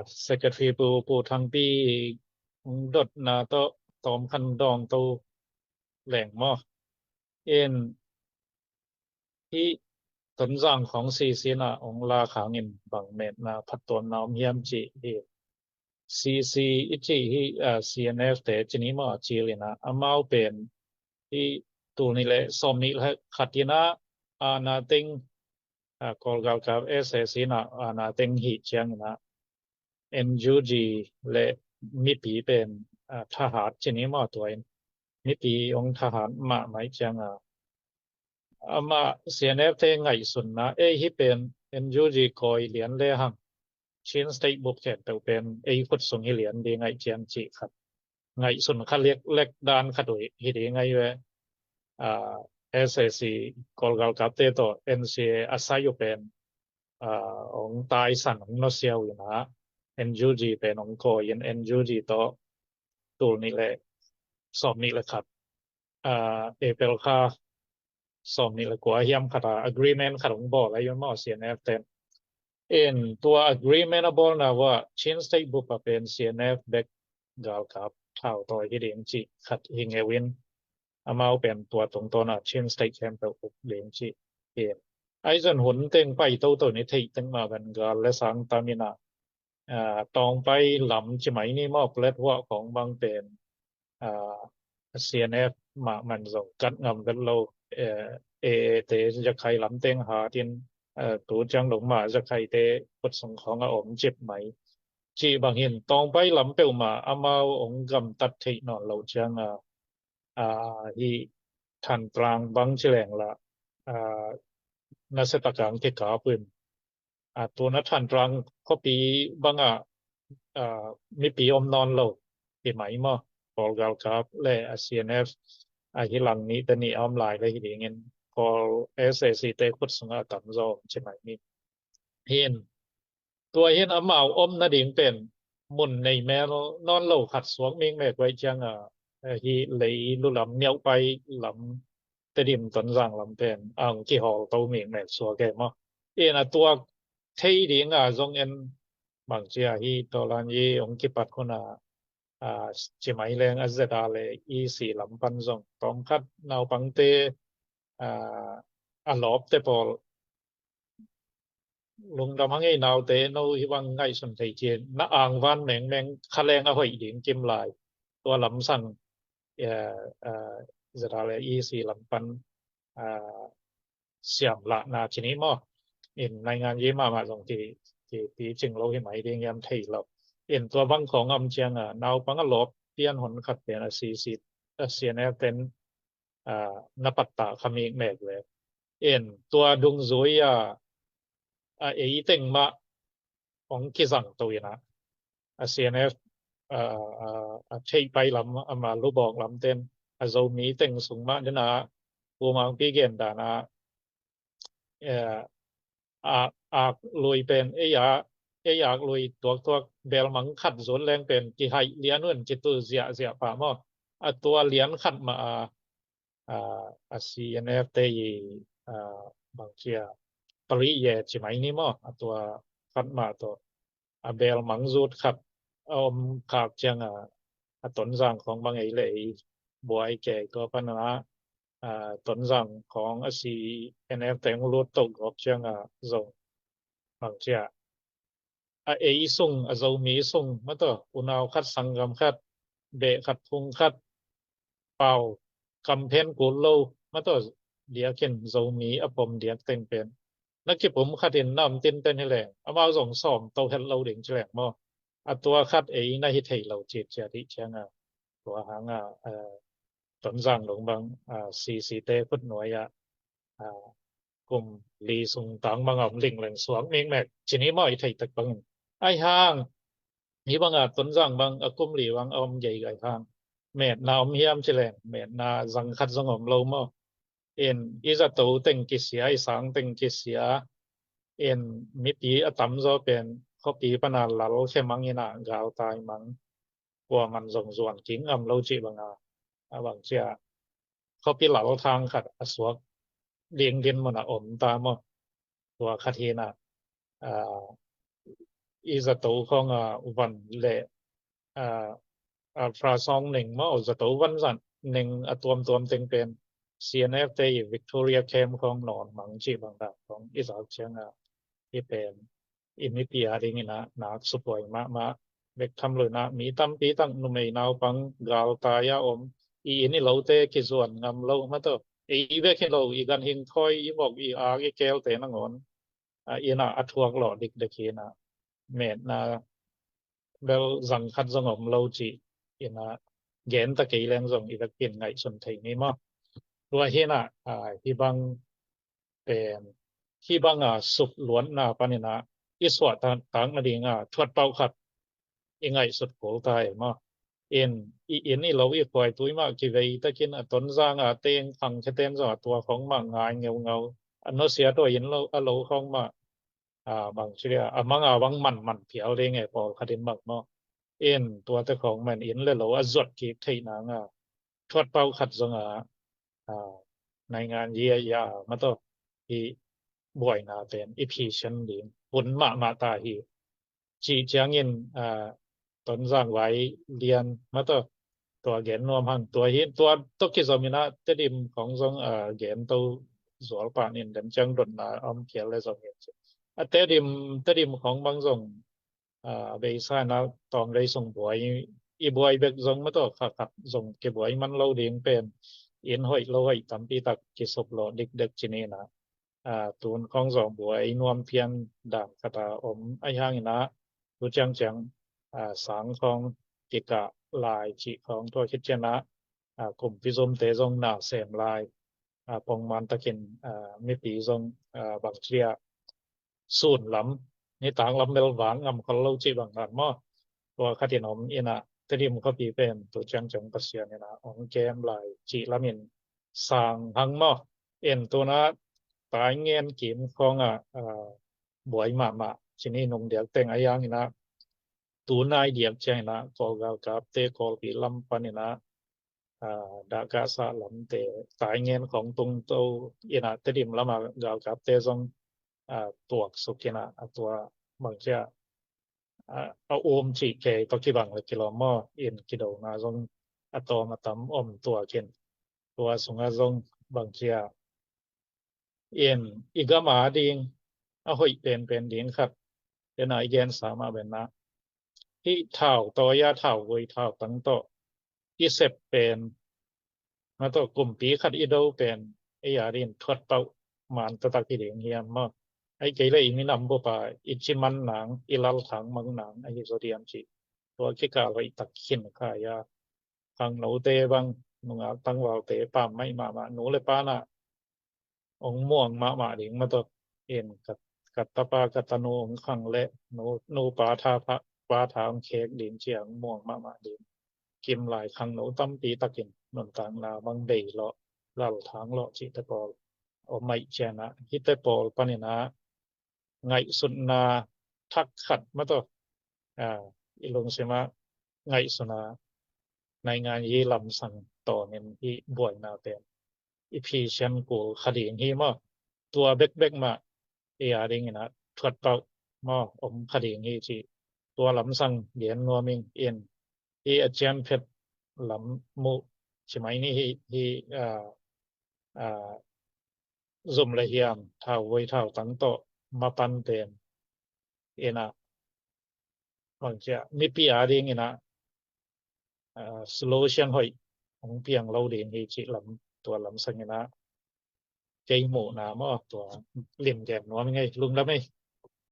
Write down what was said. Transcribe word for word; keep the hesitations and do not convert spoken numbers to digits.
Secretary Pu, Pu Thangpi dotna tawh tawm khan dawng to leng maw. In hih Tonzang khawng C C na ong la khangin bang metna phattuamna om hiam cih hi. C C i cih hi, ah, C N F te cini maw a cil ina amau pen hi tul nih le sawm nih le khat ina, ah, na teng, ah, Kawl galkap S A C na, ah, na teng hi ciang ina N U G le mipi pen, ah, thahat cini maw tua in mipi ong thahat mah mai ciang a amah C N F te ngaihsunna ei hi pen N U G kawi lian le hang Chin State bup khempeuh pen ei khut sung hi lian ding ngaih ciang cih khat ngaihsun kha lek lek dan khat uh hi ding ngai ve. Ah, S A C Kawl galkapte tawh N C A a sai uh pen, ah, ong taisan ong nusia uh ina N U G pen ong kawi in N U G tawh tul nih le sawm nih le khat, ah, April kha sawm nih le kua hiam khat a agreement khat ong bawl a yun maw C N F ten. In tua agreement a bawlna uh a Chin State bup a pen C N F bek galkap thau tawi hi ding cih khat hi ngeu in amau pen tua tungtawn a Chin State khempeuh uk ding cih hi. Ahi zong hun teng pai toto ni theih teng mah van gal le sang tam ina, ah, tawngpai lam ci mai ni maw plet huah khawng bang pen, ah, C N F mah man zong kat ngam vet lo, eh, A A te Rakhine lam teng hat in, eh, tu ciang dong mah Rakhine te khut sung khawng a om cip mai. Cih bang hin tawngpai lam peuhmah amau ong gamtat theih nawn lo ciang a, ah, hi Thantlang bang ci leng la, ah, nasia tak a ong kikap uh in, ah, tuna Thantlang khuapi bang a, ah, mipi om nawn lo hi mai maw. Kawl galkap le a C N F a hi lang nih te nih a om lai le hi ding in Kawl S A C te khut sung a tam zaw om ci mai ni. Hin tua hin amau om nading pen mun nei mel nawn lo khat suak mikmek uh ai ciang a, eh, hi lei lu lam Myohpai lam, Tedim Tonzang lam pen a ong kihawl to mikmek suak e maw. In a tua thei ding a zong en bang ci a hi Tawlan i ong kipat hun a, ah, ci mai leng a Z R le E C lam pan zong tawm khat naupangte, ah, a lawpte pawl lungdam hang ei naute no hi bang ngaihsun thei ci na angvan mengmeng kha leng a hoih ding kim lai tua lamsang, eh, eh, Z R le E C lam pan, eh, siam lahna ci ni maw. In naingan yi mahmah zong ki, ki, ki cing lo hi mai ding hiam thei lo. In tua bang khawng om ciang a naupang a lawp pian hon khat pen a C C, a C N F ten, ah, na pattah kha mikmek ve. In tua dungzui a, a ei teng mah ong kizang to ina a C N F, ah, ah, a theihpai lam ama lubawk lam ten a Zomi teng sung mah dena Pu Mangpi gen dan a, eh, ak, ak lui pen ei a, ei ak lui tuaktuak belmang khat zut leng pen kihaih lian un kitul ziahziah pah maw. A tua lian khat mah a, a, a C N F te i, a, bang ci a pali ye ci mai ni maw. A tua khat mah tawh a belmang zut khat a om khak ciang a, a Tonzang khawng bang ei le ei buai kei tua pan a, a, Tonzang khawng a C N F teng lut to gawp ciang a zong bang ci a, a ei sung, a Zomi sung mah tawh unau khat, sanggam khat, beh khat, phung khat, pau kamphen kul lo mah tawh diakin Zomi a pom diak teng pen na kipum khat in na om tinten hi leng amau zong sawm to het lo ding ci leng maw. A tua khat ei na hi thei lo cit ciat hi ciang a tua hang a, eh, Tonzang dong bang, ah, C C te khut nuai ah, ah, kum li sung tang bang a om lingleng suak mikmek ci ni maw i thei tek bangin. Ai hang hi bang a Tonzang bang a kum li bang a om gei gai hang metna om hiam ci leng metna zang khat zong om lo maw. In i zato teng kisia, i sang teng kisia, in mipi a tamzaw pen khuapi pana lal khemang ina galtai mang, kuaman zong zuan kik ngam lo cih banga a bang cia khuapi lal thang khat a suak ding din muna om ta maw. Tua khat hina, a, i zato khawng a van le a, a, ultrasound ning maw, zato van zat ning a tuamtuam teng pen C N F te i Victoria Camp khawng nawn mang cih bang dan khawng i zak ciang a, i pen i mipi a dingin a nak supuai mahmah bek tham lo in a, mi tampi tak numei naupang galtai a om, i inn i lote kizuan ngam lo mah tawh, ei bek hi lo, i ganhing thawi, i vok i ak i kelte nangawn a, inn ah a thuak lawh dikdek hi in a, metna bel zang khat zong om lo cih in a, gen ta kei leng zong i vekpi in ngaihsun thei ni maw. Tua hi in a, a, hih bang pen, hih bang a suk luatna panin a i suahtak nading a thuatpauh khat i ngaihsut kul ta hi maw. In, i inn i lo i khuaitui mah kivei takin a Tonzang a teng khangkhiaten zong a tua khawng mah ngai ngeungau. A nusia tawh inn lo, a lo khawng mah, a, bang ci dia, a mang a bang manman phial ding e, pawlkhat in bang maw. In, tuate khawng mah in inn le lo a zuat kik theih nang a thuatpauh khat zong a, a, naingan yi a, ya, mah tawh, i buaina pen i phisian ding hun mahmah ta hi. Cih ciangin, a, Tonzang vai lian mah tawh, tua gen nuam hang, tua hi, tua tawh kizom in a Tedim khawng zong, a, gen to zual pah nin, dem ciang dotna om phial le zong hi. A Tedim, Tedim khawng bang zong, a, beisa in a Tawnglei sung buai, i buai bek zong mah tawh kha khat zong kibuai man lo ding pen, inn hoih lo hoih tampi tak kisuk lawh dikdek ci ni in a, a, tun khawng zong buai nuam phian dan khat a om ahi hangin a, tu ciangciang, a, sang khawng kikah lai cih khawng tua khit ciang a, a, kumpi zumte zong na sem lai, a, pongman takin, a, mipi zong, a, bang ci dia, sun lam, nitak lam bel vak ngam khol lo cih bang khat maw. Tua khat in om in a, Tedim khuapi pen tu ciangciang Pasian in a hong kem lai cih lam in sang hang maw. In tu in a, Taingen kim khawng a, a, buai mahmah ci ni, nung diak teng ahi hangin a, tu nai diak ciangin a Kawl galkapte Kawlpi lam panin a, a, Dak Gasa lamte, Taingen khawng tung to in a, Tedim lam a galkapte zong, a, tuaksuk in a, a tua bang ci a, a, a um cih kei tawh kibang le kilawm maw, in kidona zong a tawm a tam om tuak in, tua sung a zong bang ci a, in, i gam a ding a hoih penpen ding khat, den a i gensa mah pen a, hih thautawi a, thauvui thautang tawh i sep pen, mah tawh kumpi khat i do pen, ei a dingin thuatpauh man taktak hi ding hiam maw. Ahih kei leh i minam bup a i ci man nang, i lalthang mang nang ahi zaw diam cih, tua kikal hoih tak khin kha a, khangnote bang, nungak tangvalte pammaih mahmah, nu le pa in a hong muang mahmah ding mah tawh, in ka, ka tapa ka tanu hong khang leh nu, nupa tha, pa, pa tha hong khek ding ci a hong muang mahmah ding. Kim lai khangno tampi takin nuntakna bang bei lawh, lalthang lawh cihte pawl om ahih ciang a, hihte pawl panin a ngaihsutna thak khat mah tawh, a, i lungsim a ngaihsun a, naingan yi lamsang tawnin hih buaina pen i phisian kul kha ding hi maw. Tua bekbek mah ei a dingin a thuatpauh maw om kha ding hi cih, tua lamsang gen nuam ing. In, hih a cianphet lam muh ci mai ni, hih, hih, a, a, zum le hiam, thauvui thautang tawh mapan pen in a, bang ci a, mipi a dingin a, a, solution hoih hong piang lo ding hi cih lam, tua lamsang in a, kei muhna maw, tua lim gen nuam ing ei, lungdam ei.